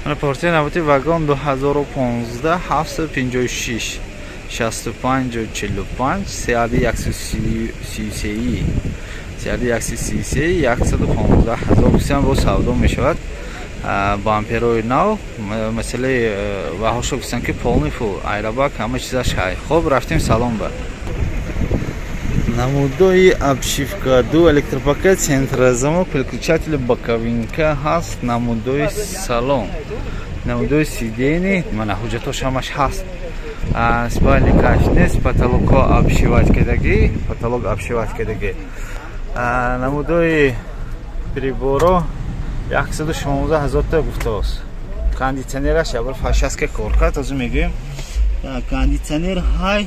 Мана партия навбати вагон 2015 756 65 45 CRD 133 CRD 133 115 ҳазор гусиам бо савдо мешавад. Бамперои нав масъалаи баҳошо гуфтанд ки полный фул айрабак ҳама чизаш ҳай. Хоб рафтем салон ба. Намудои обшивка ду электропакет центрозамок переключатель боковинка ҳаст. Намудои салон, намудои сидени, мана ҳуҷҷатош ҳамаш ҳаст. Спальникаш нест, потолокҳо обшивать кардагӣ, потолок обшивать кардагӣ. Намудои приборо 116 ҳазорта гуфтааст. Кондитсионераш ябр фашаска кор кард, ҳозир мегӯем. Кондитсионер ҳай,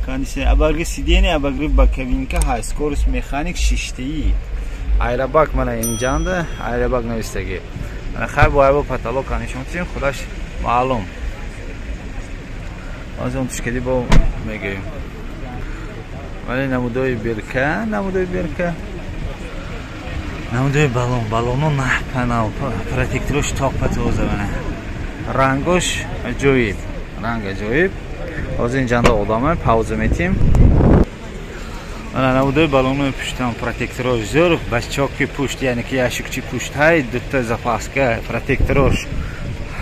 кондитсионер абарги сидени, абарги боковинка ҳай, скорость механик шиштаи. Айрабак мана инҷанда, айрабак навистагӣ. Хай бо айбо потолок нишон тим, худаш маълум. Ҳозир он тушкади бо мегӯем. Вале намудои бирка, намудои бирка. Намудои баллон, баллоно наҳпанав, протекторош топа тоза мана. Рангош аҷоиб, ранг аҷоиб. Ҳозир инҷанда одама пауза метим. Мана намудои баллонои пуштам протекторош зӯр, бачоки пушт, яъне ки ящикчи пушт ҳай, дута запаска протекторош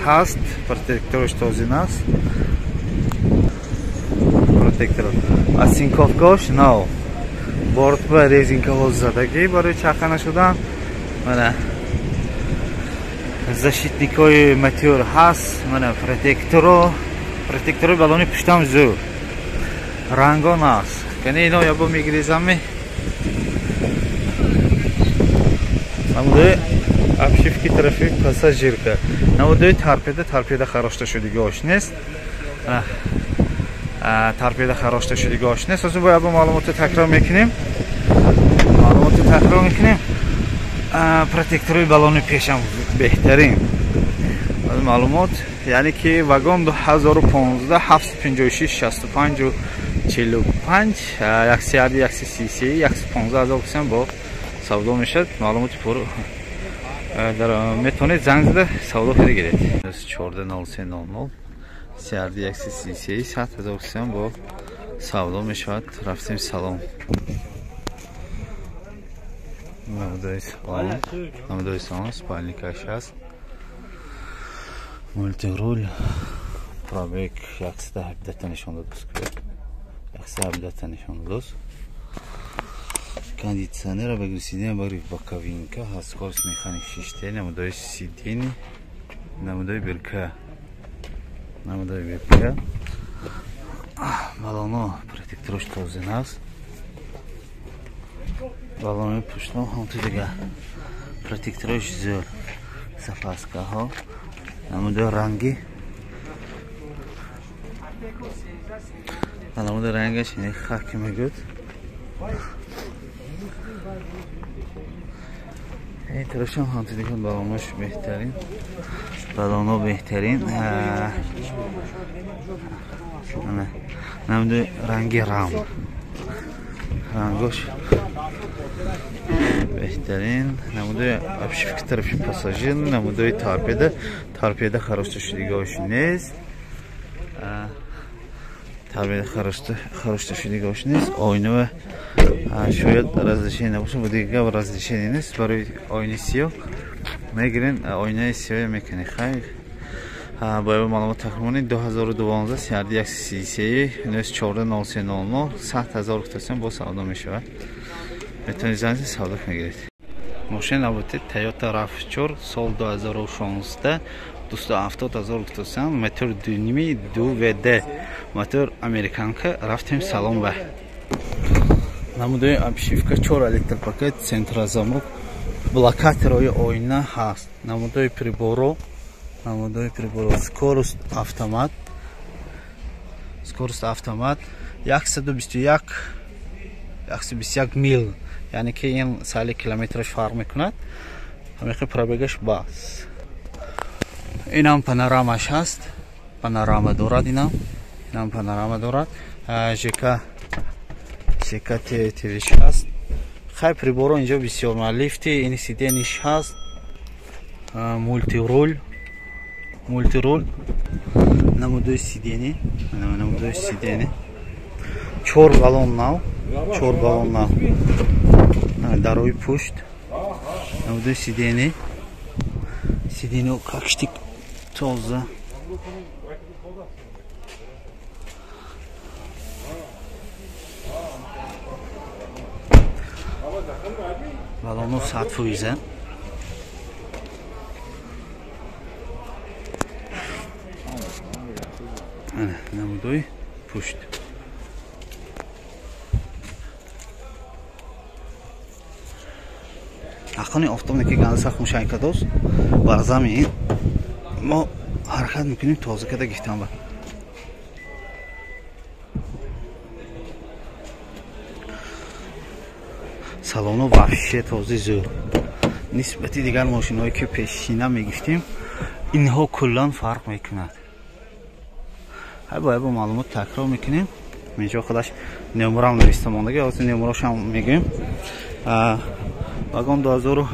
ҳаст, протекторош тозин аст. Протектор. Осинковкаош нав. Борт ба резинкаҳо задагӣ барои чарха нашудан. Мана защитникҳои мотор ҳаст, мана протекторо, протекторои баллони пуштам зӯр. Рангон аст. Кани ино ябо мегирезами. Намудои обшивки тарафи пассажирка. Намудои торпеда, торпеда харошта шудагиош нест. Торпеда харошта шудагиош нест. Ҳозир бояд бо маълумотро такрор мекунем. Маълумотро такрор мекунем. Протекторои баллони пешам беҳтарин. Маълумот, яъне ки вагон 2015 756 65 45 1 133 115 ҳазор кусиам бо савдо мешавад. Маълумоти пур дар метавонед занг зада савдо карда гиред. 140300 CRD 133 100 ҳазор кусиам бо савдо мешавад. Рафтем салон. Намудои салон, намудои салон, спальникаш ҳаст. Мультирул, пробег 117 нишон додааст. 117 нишон додааст. Кондитсионер багри сидени, багри боковинка ҳаст, скорость механик шиште, намудои сидени, намудои бирка. Намудои бирка. Баллоно протекторош тозин аст. Баллонои пуштам ҳамту дига. Протекторош зӯр. Запаскаҳо. Намудои ранги. Намудои рангаш ин хаки мегӯяд. Ин тарафшам ҳамту дига баллонош беҳтарин. Баллоно беҳтарин. Намудои ранги рам. Рангош беҳтарин. Намудои обшивки тарафи пассажир, намудои торпеда, торпеда харошта шудагиош нест. Торпеда харошта шудагиош нест. Оинава шояд разрешение набошад, бо дигар разрешение нест. Барои оини сиёҳ мегирен, оинаи сиёҳ мекунед. Хайр, бояд маълумот такрор 2012 CRD 133 140300 100 ҳазор гуфтасем бо савдо мешавад. Метавонед занг зада савдо мегиред. Мошини навбати Toyota RAV4 сол 2016 270 ҳазор гуфтасем, мотор 2.5 2WD мотор американка. Рафтем салон ба. Намудои обшивка 4 электропакет, центрозамок, блокаторҳои оина ҳаст. Намудои приборо, намудои приборо, скорость автомат, скорость автомат 121 121 мил, яъне ки ин сали километраш фарқ мекунад. Ҳамихи пробегаш бас. Инам панорамаш ҳаст, панорама дорад, инам панорама дорад. ЖК ЖК ТВш ҳаст. Хай приборо инҷо бисёр, лифти ин сидениш ҳаст, мультирул, Мультирол. Намудои сидени, намудои сидени. 4 баллон нав, 4 баллон нав. Дарои пушт. Намудои сидени. Сидени какштик тоза. Баллоно 100%. Намудои пушт. Ақони офтобне ки ганса хушай кадос бар замин мо ҳаракат мекунем тоза када гифтан ба. Салоно вообще тоза зӯр. Нисбати дигар мошинҳое ки пешина мегифтем, инҳо куллан фарқ мекунад. Ҳай бояд бо маълумот такрор мекунем. Инҷо худаш номерам нависта мондаги, ҳозир номерошам мегӯем. Вагон 2000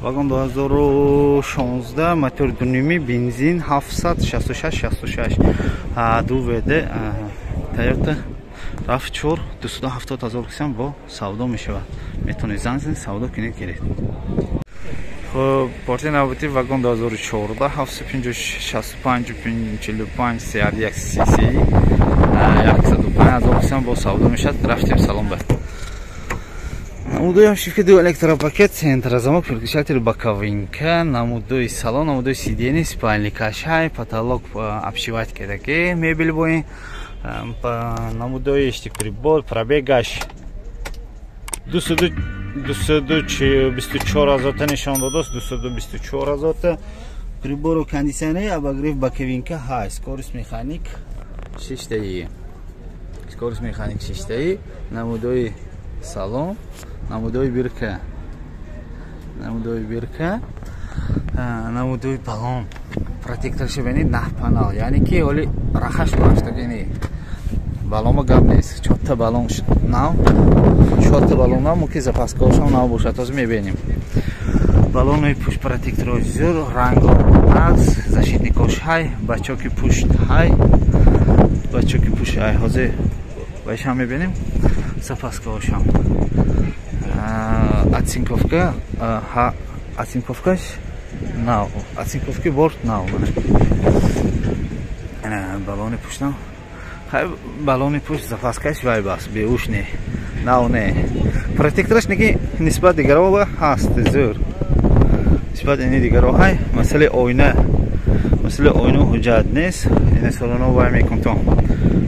вагон 2016 мотор 2.5 бензин 766 66 2 ВД Toyota RAV4 270 ҳазор кисам бо савдо мешавад. Метавонед занг занед, савдо кунед, гиред. Хуб, партияи навбатӣ вагон 2014 756 45 CR1 CC 105 ҳазор кисам бо савдо мешавад. Рафтем салон ба. Намудои обшивка ду электропакет, центрозамок, переключатель боковинка, намудои салон, намудои сиденье, спальникаш ҳай, потолок обшивать кадаки, мебел боин, намудои иштик прибор, пробегаш 224 ҳазорта нишон додааст, 224 ҳазорта. Прибору кондиционер, обогрев боковинка ҳай, скорость механик 6таи. Скорость механик 6таи, намудои салон, намудои бирка, намудои бирка, намудои баллон, протекторша бинед 9 панал, яъне ки ҳоли рахаш баштагини баллонма гап нест, 4та баллон нав, 4та баллон нав, мумкин запаскаошам нав бошад, ҳозир мебинем. Баллонои пушт протекторҳои зӯр, ранго нағз, защитникош ҳай, бачоки пушт ҳай, бачоки пушт ҳай, ҳозир вайшам мебинем, запаскаошам. Оцинковка, оцинковкаш нав, оцинковки борт нав. Баллони пуштам, хай баллони пушт запаскаш вай бас, беуш не, нав не. Протектораш неки нисбат дигаро ҳаст зӯр, нисбат ини дигаро ҳай. Масъалаи оина, масъалаи оина ҳуҷҷат нест, ина салоно вай мекунтон,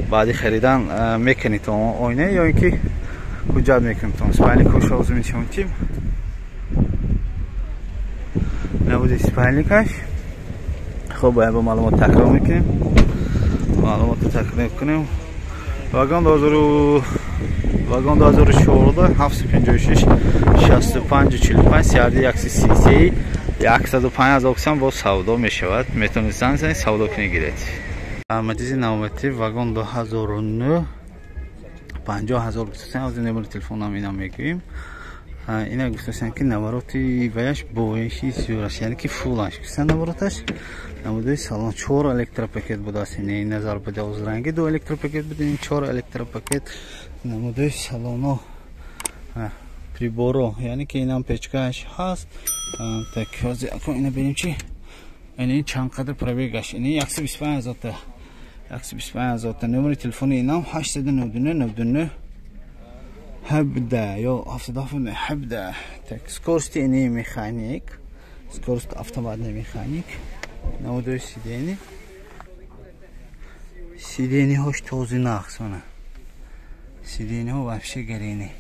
баъди харидан мекунитон оина ё ин ки ҳуҷҷат мекунтон. Спальникош ҳозир мешавем. Набуди спальникаш. Хуб, бояд бо маълумот такрор мекунем. Маълумотро такрор мекунем. Вагон 2014 756 65 45 CRD 133 105 ҳазор кисам бо савдо мешавад. Метавонед занг занед, савдо кунед, гиред. Мадизи навбатӣ вагон 2009 50 ҳазор гуфтасен, ҳозир номери телефонам инам мегӯем. Ина гуфтасен ки навороти ваяш боиши зӯраш, яъне ки фулаш гуфтасен навороташ. Намудои салон 4 электропакет будааст, ин назар буда озранги 2 электропакет буда, ин 4 электропакет. Намудои салоно приборо, яъне ки инам печкааш ҳаст. Так, ҳозир акун ина бинем чи, ин чанд қадр пробегаш, ин 125 ҳазорта, 125 ҳазорта. Номери телефони инам 899 99 17 ё 77 17. Так, скорости ини механик, скорость автоматный механик. Намудои сидени, сидениҳош тоза нағз, мана сидениҳо вообще гарини,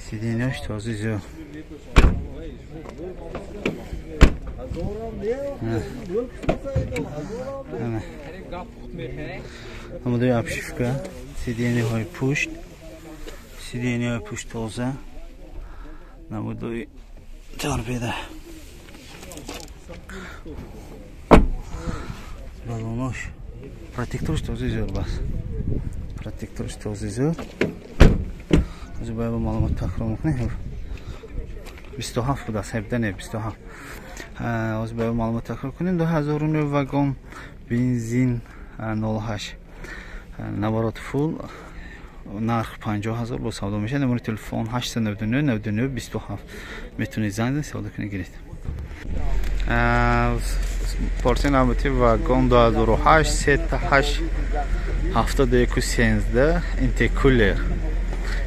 сидениҳош тоза зӯр. Намудои обшивка, сидениҳои пушт, сидениҳои пушт тоза, намудои торпеда, баллонош, протекторш тоза зӯр, бас протекторш тоза зӯр. Ҳозир бояд бо маълумот такрор мекунем. 27 будааст, 17 не, 27. Ҳозир ба маълумот такрор кунем. 2009 вагон, бензин 08, наворот фул, нарх 50 000, бо савдо мешавад. Номери телефон 899 99 27. Метавонед занг занед, савдо кунед, гиред. Порти навбати вагон 2008, сета 8, 71 13, интеркулер,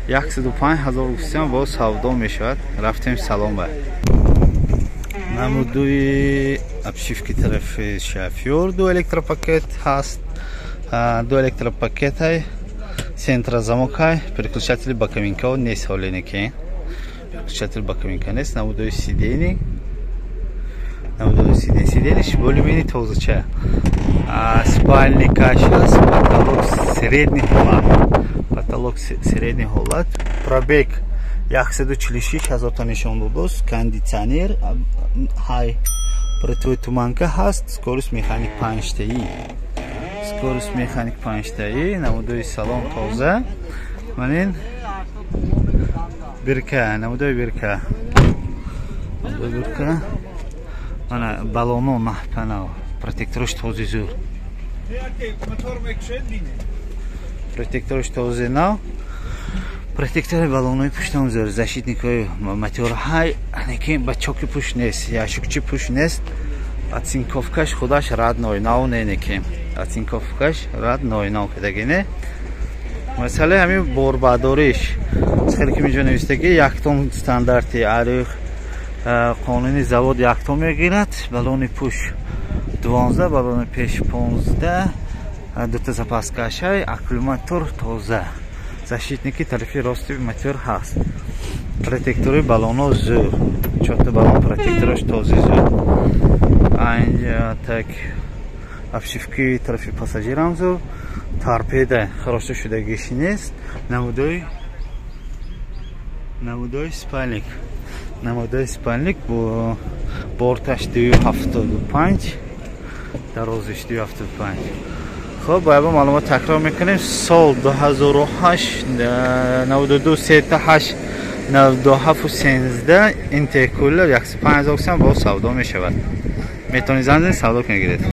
105 000 гуфтем, бо савдо мешавад. Рафтем салон ба. Намудуи обшивки тарафи шофёр ду электропакет ҳаст, ду электропакетай, центрозамокай, переключатели боковинкао нест, ҳоленеки переключатели боковинка нест. Намудои сиденье, намудои сиденье, сиденьеш более-менее тозача, спальникаш ҳаст, потолок средний ҳолат, потолок средний ҳолат. Пробег 146 000 та нишон додост. Кондитсионер ҳай, противотуманка ҳаст, скорость механик панҷтаӣ, скорость механик панҷтаӣ. Намудои салон тоза. Манин бирка, намудои бирка, намудои бирка. Мана балоно наҳпана, протектораш този зур, протектораш този нав, протектори балонои пуштам зур, защитникои мотор ҳай, лекин ба чоки пушт нест, ящикчи пушт нест. Оцинковкаш худаш родной нав не, неки оцинковкаш родной нав кадаги не. Масъалаи ҳамин борбардориш, хеле ки инҷо навистагӣ, 1 тон стандарти арих қонуни завод 1 тон мегирад. Балони пуш 12, балони пеш 15, дута запаскашай, аккумулятор тоза, защитники тарафи рости мотор ҳаст, протектори балоно зур, чорта балон протектораш този зур. Так, обшивки тарафи пассажирам зур, торпеда харошта шудагиш нест. Намудои спальник, намудои спальник бо борташ 2,75, дарозиш 2,75. Хоб, ба ябо маълумот такрор мекунем: сол 2008, 92, сета 8, 97 13, интеркулер, 105 000 сом, бо савдо мешавад. Метавонед занг занед, савдо кунед, гиред.